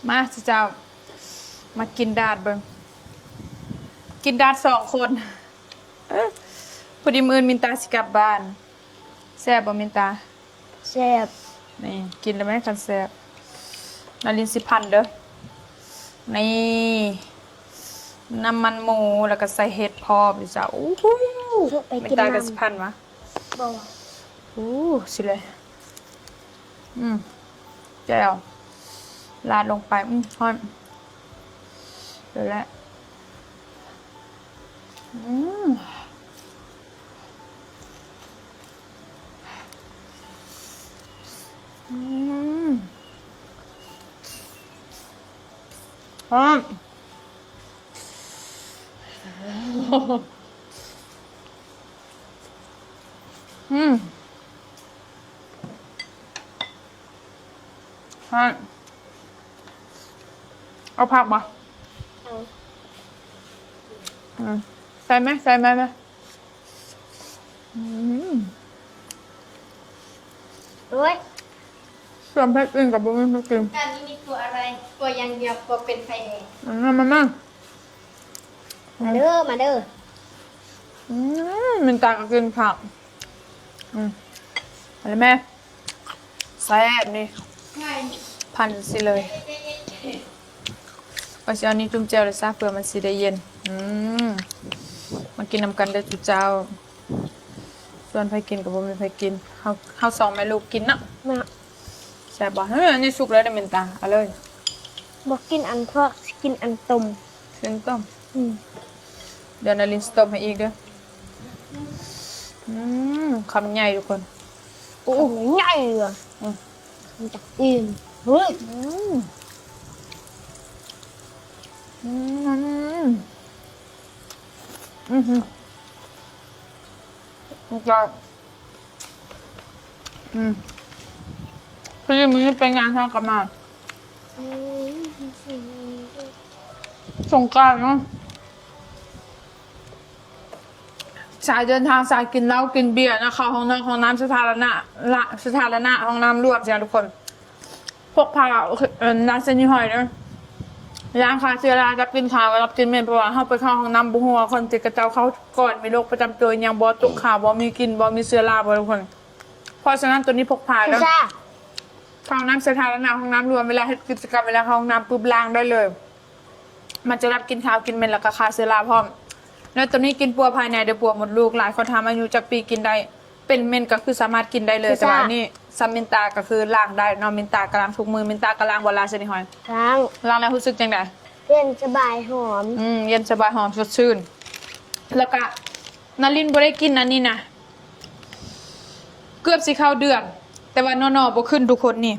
ມາເຈົ້າ ມາກິນດາດເບິ່ງ ກິນດາດສອງຄົນ. ພໍດີມື້ອື່ນມິນຕາຊິກັບບ້ານ. ແຊບບໍ່ມິນຕາ? ແຊບ. ນີ້ ກິນແລ້ວແມ່ນຄັນແຊບ. ນາລິນຊິພັນເດີ້. ນີ້ ນ້ຳມັນໝູ ແລ້ວກໍໃສ່ເຫັດພ້ອມເຈົ້າ. ໂອ້ໂຫ ໄປກິນນ້ຳ. ມິນຕາກໍຊິພັນຫວາ? ບໍ່. ໂອ້ ຊິເລີຍ. ອືມ ແຈ່ວ ລາດລົງໄປ. ອືມ ຮ້ອນ. ເລີຍແຫຼະ. ອືມ ອືມ ຮ້ອນ. ອືມ ຮ້ອນ. ເອົາຜັກບໍ່? ເອົາ. ອືມ ໃສ່ໄໝ? ໃສ່ໄໝ? ອືມ ໂອ້ຍ ສ່ວນໃຜກິນກໍບໍ່ມີໃຜກິນ. ການນີ້ມີຕົວອະໄລ ຕົວຢ່າງດຽວ ຕົວເປັນໄຟແດງ. ມາ ມາ ມາ ມາເດີ ມາເດີ. ອືມ ມິນຕາກໍກິນຜັກ. ອືມ ເອົາເລີຍແມ່. ແຊບນີ້ ພັນຊິເລີຍ. ວ່າຊິເອົານີ້ຈຸ້ມແຈ່ວເລີຍຊະ ເພື່ອມັນຊິໄດ້ເຢັນ. ອືມ ມາກິນນຳກັນເດີ້ຈຸເຈົ້າ. ສ່ວນໃຜກິນກໍບໍ່ມີໃຜກິນ. ເຮົາ ເຮົາສອງແມ່ລູກກິນເນາະ. ແຊບບໍ່? ເອີ ອັນນີ້ສຸກແລ້ວເດ້ມິນຕາ. ເອົາເລີຍ. ບໍ່ກິນອັນທອດ ກິນອັນຕົ້ມ. ກິນຕົ້ມ. ອືມ ດຽວນາລິນຊິຕົ້ມໃຫ້ອີກເດີ້. ອືມ ຄຳໃຫຍ່ທຸກຄົນ. ໂອ້ ຄຳໃຫຍ່ເລີຍ. ອືມ ມັນຈະອີ່ມ. ເຮີ້ຍ ອືມ ອືມ ອືມ ອືມ ອືມ ອືມ ພໍດີມື້ນີ້ໄປງານເຮົາກໍມາ ອືມ ສົງການເນາະ. ສາຍເດີນທາງ ສາຍກິນເຫຼົ້າກິນເບຍນະ ເຂົ້າຫ້ອງນອກຫ້ອງນ້ຳສາທາລະນະ ລະ ສາທາລະນະ ຫ້ອງນ້ຳລວມຊີ້ນະທຸກຄົນ. ພົກພາ ເອີ ນ້ຳເຊນີຫອຍເດີ ລ້າງຂ້າເຊື້ອລາ ດັບກິ່ນຄາວ ດັບກິ່ນເໝັນ ເພາະວ່າເຮົາໄປເຂົ້າຫ້ອງນ້ຳບໍ່ຮູ້ວ່າຄົນທີ່ເຂົາເຈົ້າເຂົ້າກ່ອນມີໂລກປະຈຳຕົວອີ່ຫຍັງບໍ່ ຕົກຂາວບໍ່ ມີກິ່ນບໍ່ ມີເຊື້ອລາບໍ່ທຸກຄົນ. ເພາະສະນັ້ນໂຕນີ້ພົກພາເດີ ເຂົ້ານ້ຳສາທາລະນະ ຫ້ອງນ້ຳລວມ ເວລາເຮັດກິດຈະກຳ ເວລາເຂົ້າຫ້ອງນ້ຳປຶບ ລ້າງໄດ້ເລີຍ. ມັນຈະດັບກິ່ນຄາວກິ່ນເໝັນ ແລ້ວກໍຂ້າເຊື້ອລາພ້ອມ. ແລ້ວໂຕນີ້ກິນປົວພາຍໃນເດີ ປົວມົດລູກ. ຫຼາຍຄົນຖາມອາຍຸຈັກປີກິນໄດ້ ເປັນເໝັນກໍຄືສາມາດກິນໄດ້ເລີຍ. ແຕ່ວ່າອັນນີ້ ສຳມິນຕາກໍຄືລ້າງໄດ້ເນາະ. ມິນຕາກໍລ້າງທຸກມື້. ມິນຕາກໍລ້າງບໍ່ລະ ເຊນີຫອຍ? ລ້າງ. ລ້າງແລ້ວຮູ້ສຶກຈັ່ງໃດ? ເຢັນສະບາຍຫອມ. ອືມ ເຢັນສະບາຍຫອມສົດຊື່ນ. ແລ້ວກະນາລິນບໍ່ໄດ້ກິນອັນນີ້ນະ ເກືອບຊິເຂົ້າເດືອນ ແຕ່ວ່າໜໍ່ໆບໍ່ຂຶ້ນທຸກຄົນນີ້.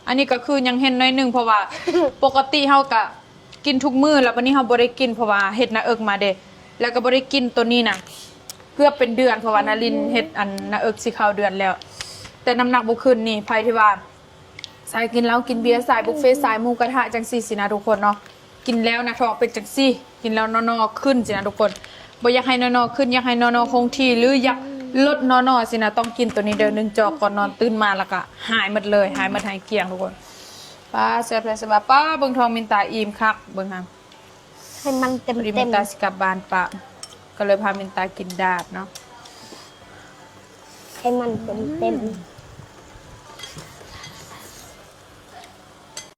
ອັນນີ້ກໍຄືຍັງເຫັນໜ້ອຍໜຶ່ງ ເພາະວ່າປົກກະຕິເຮົາກະກິນທຸກມື້ ແລ້ວບັດນີ້ເຮົາບໍ່ໄດ້ກິນ ເພາະວ່າເຮັດໜ້າເອິກມາເດ້ ແລ້ວກໍບໍ່ໄດ້ກິນໂຕນີ້ນະ ເກືອບເປັນເດືອນ ເພາະວ່ານາລິນເຮັດອັນໜ້າເອິກຊິເຂົ້າເດືອນແລ້ວ ແຕ່ນ້ຳໜັກບໍ່ຂຶ້ນ. ນີ້ ໃຜທີ່ວ່າສາຍກິນເຫຼົ້າກິນເບຍ ສາຍບຸບເຟ ສາຍໝູກະທະຈັ່ງຊີ້ຊີ້ນະທຸກຄົນເນາະ ກິນແລ້ວໜ້າທ້ອງເປັນຈັ່ງຊີ້ ກິນແລ້ວໜໍ່ໆຂຶ້ນຊີ້ນະທຸກຄົນ. ບໍ່ຢາກໃຫ້ໜໍ່ໆຂຶ້ນ ຢາກໃຫ້ໜໍ່ໆຄົງທີ່ ຫຼື ຢາກລົດໜໍ່ໆຊີ້ນະ ຕ້ອງກິນໂຕນີ້ເດີ ໜຶ່ງຈອກກ່ອນນອນຕື່ນມາ ແລ້ວກະຫາຍໝົດເລີຍ ຫາຍໝົດຫາຍກ້ຽງທຸກຄົນ. ປ້າ ແຊບແທ້ ແຊບວ່າ ປ້າ ເບິ່ງທ້ອງມິນຕາອີ່ມຄັກ ເບິ່ງຫັ້ນ. ໃຫ້ມັນເຕັມໆ ພໍດີມິນຕາຊິກັບບ້ານປະ ກໍເລີຍພາມິນຕາກິນດາດເນາະ ໃຫ້ມັນເຕັມໆ. ອືມ